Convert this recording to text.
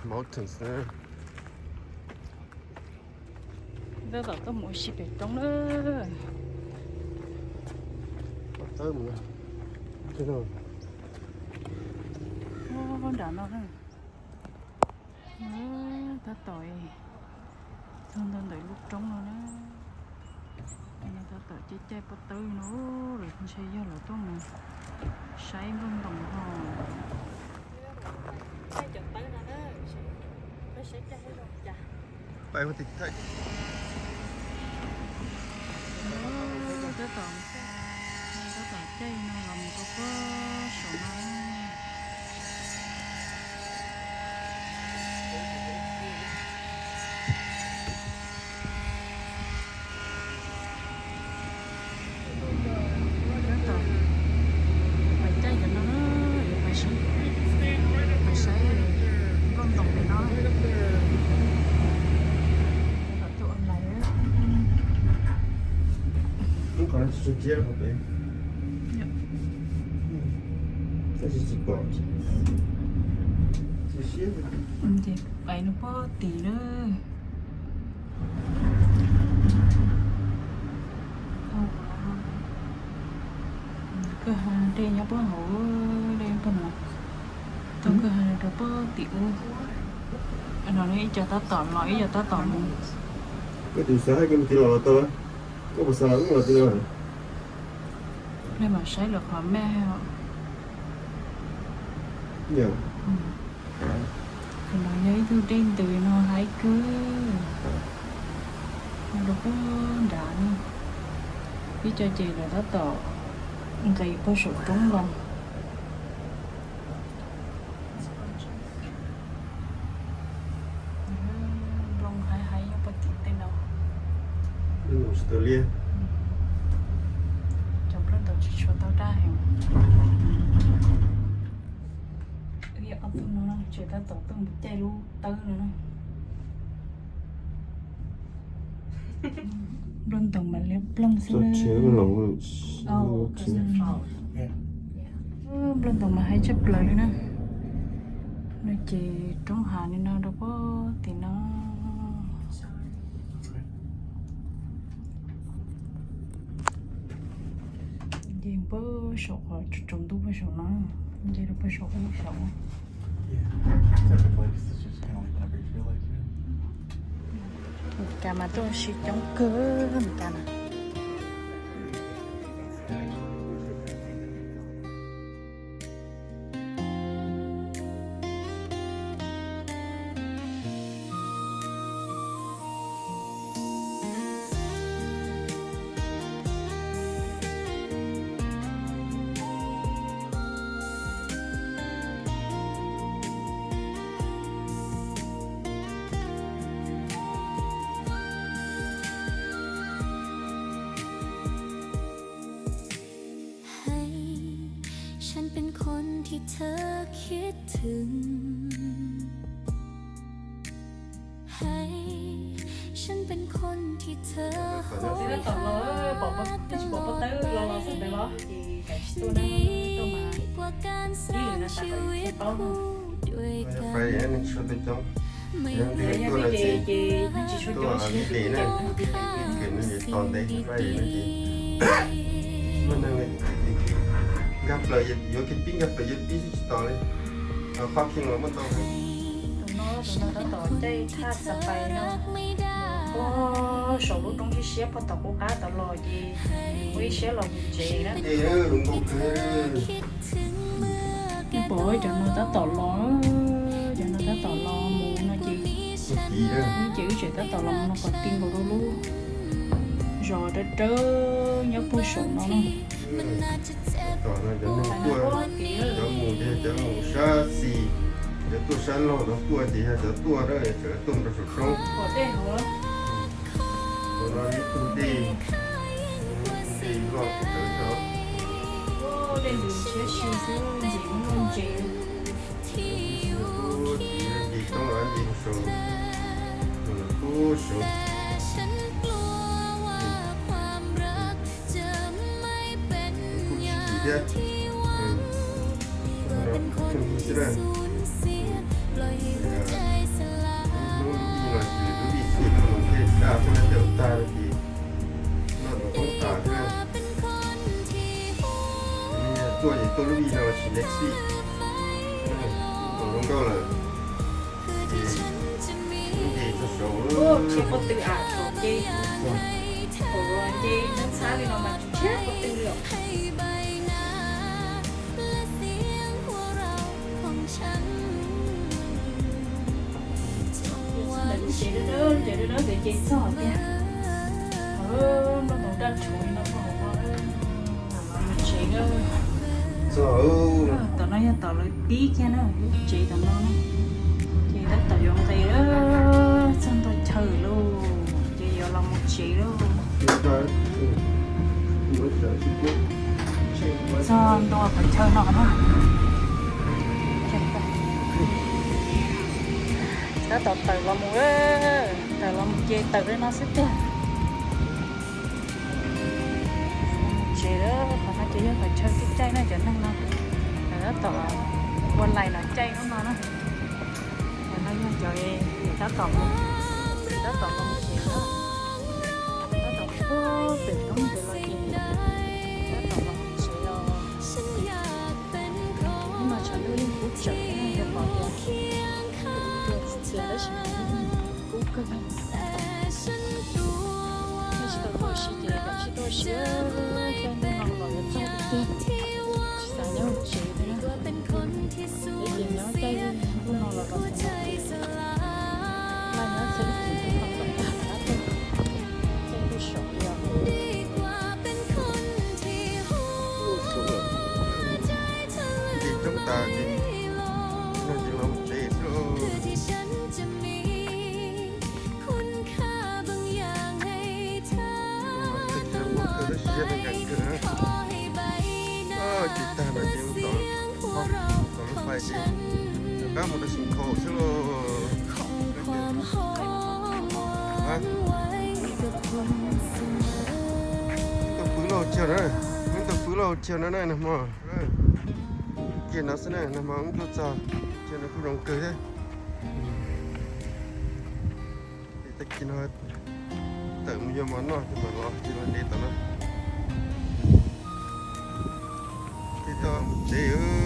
Mountains na. Tab tom tuaj mus ua si pem roob na. Pob tawb mus na. Nram no na. Tab tom txog ntawm lub roob no na. Tab tom caij caij pob tawb no, lawv ntshe yog lawv tuaj mus saib nplooj ntoos ho. Tab tom, tab tom caij no los mus rau pob saum no. Tab tom pais caij cov no na, yuav pais saib, pais saib nplooj ntoos pem no. Tab tom tuaj online. Lub qhov no tsis tshua siab qhov pem. Tab sis tsis pom, tsis siab. Ces pais no pob tim na. Kwj ha dej nyob pob hauv, dej pob no, tau kwj ha rau pob tim ub. No ib co tab tom los ib co tab tom mus. Koj tus xav hais koj mus tim los los tau, koj puas xav los ub los tim no? Nej mam saib lawv qhov map. Yog. Qhov no yog ib tug dej ntws no haib kawg. Nyob rau pem nrad no. Ib co ces lawv tab tom nqis puag saum roob los. Nplooj haib haib nyob puag tim tej no. Nplooj ntoos tsis tau liab. Cov nplooj ntoos tsis tshua tau daj heev. Wb yog ob tug no tseem tab tom tuaj mus caij lub tawb no na. Nplooj ntoos mas liab ploog xwb na. Nplooj ntoos mas haib tshaj plaws li na. No ces roob hav li no rau puag tim no. Nce puag saum qhov tsaus ntuj puag saum no, nce rau puag saum ub saum. Cas mas tuaj ua si coob kawg Meskas na.ให้ฉันเป็นคนที่เธอคิดถึง ให้ฉันเป็นคนที่เธอโหยหาตลอด ดีกว่าการสร้างชีวิตคู่ด้วยกัน Yog tuaj no ces tuaj ib tes na, ib tes no ces tos ntev, pab no ces muaj neeg li, nkag plaws yuav kiag pib, nkag plaws yuav pib xwb tsis tos li, qhov kheej los muaj ntau heev. Tus no, tus no tab tom caij thaj xas pais no, puag saum lub roob siab siab puag tom qub qab tod los ces ua ib siab los mus tsev na. Ces lus nkaus kawg. Pom cov no tab tom los, cov no tab tom los mus no ces, ces wb tseem tab tom los mus no kom ti nkaus rau lub zos dawb dawb nyob puag saum no na. Tom no cov neeg tuaj, cov mus ces cov mus sab xis, cov tuaj sab laug, cov tuaj ces yog cov tuaj na, tseem tuaj rau saum roob. Tom no ib tug dej, ib tug dej loj tawv tag. Dej ntws siab si xwb, ntses muaj ntses. Ces roob los ces saum, kuj saum, kuj tsis thiab. Xwb na, Tuaj lub vij no tsis neeg xij, tau zoo nkauj lawm. Ces nce txog saud, tsis pom twg am, thaum nce, thaum nce ntxhab li no mas tsis pom twg li os. Ces dawb dawb, ces dawb dawb, ces nce txog tiag. Nplooj ntoo daj rhuv li no, nplooj ntoo no, tsev na. Tom no yog tom lawv pib kiag na, lub tsev tom no na. Ces tab tom yuav nqis txog ntua chaw lauj, ces yuav los mus tsev lauj. Txog ntua qhov chaw no na. Tab tom tawm los mus, tawm los mus ces tawm li no xwb tiag. Tsev, qhov no ces yog qhov chaw caij caij na, cov neeg no lawv tab tom ua line los caij lub no na. Cov no yog cov tab tom mus, tab tom los tsev na. Tab tom puag pem roob pem los ces tab tom los tsev os. Hnub no tshav ntuj yeej kub tsawv, yog pom tias tuaj txias tab sis kub kawg. Yog tsis tau tuaj ua si ces kav tsij tuaj ua si, caij ntuj no los yuav txog tiag. Tsis xav nyob hauv tsev thiab na. Peb ces nyob caij ntuj no los los txog no ces laj nyob txhij txhis, tom tag tom qab tuaj caij ntuj saum li os. Nce roob tas ces neeg ces los tsev xwb lauj. Tab sis zoo nkauj kawg, tab sis yog neeg nkees kawg na. Ces tag no ces mus tom, tom lub fais ces rov qab mus rau Xeev Khaum xwb lauj. Tuaj pw loj chaw na, wb tuaj pw loj chaw no na nag hmo. Kiag no xwb na, nag hmo wb tuaj txog chaw no kuj zoo kawg thiab. Ces tag kis no tawm mus yuav mov noj ces mam los ces los ntev tom no. Ces tau mus tsev.